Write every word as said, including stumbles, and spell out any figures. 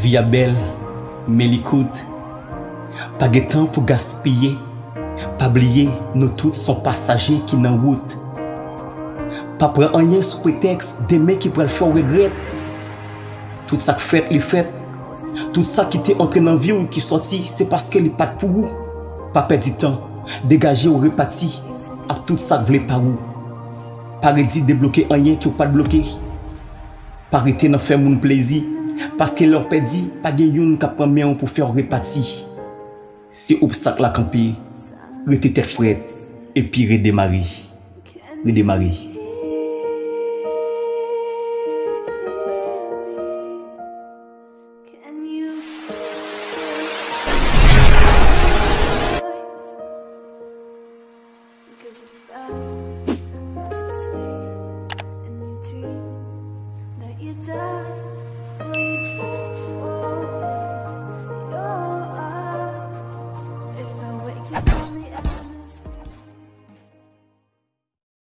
Vi a bèl, men li kout. Pa gen tan pou gaspiye. Pa bliye, nou tout se yon pasaje ki nan wout. Pa pran anyen sou pretèks demen ki pral fè w regrèt. Tout sa k fèt, li fèt. Tout sa ki te antre nan vi w ki sòti, se paske li pa t pou ou. Pa pèdi tan. Degaje w, repati ak tout sa k vle pa ou. Pa redi debloke anyen ke w pa t bloke. Pa rete nan fè moun plezi, paske lè w pèdi, pa gen youn k ap pran men w pou fè w repati. Si obstak la kanpe, rete tèt frèt, epi redemare. Redemare.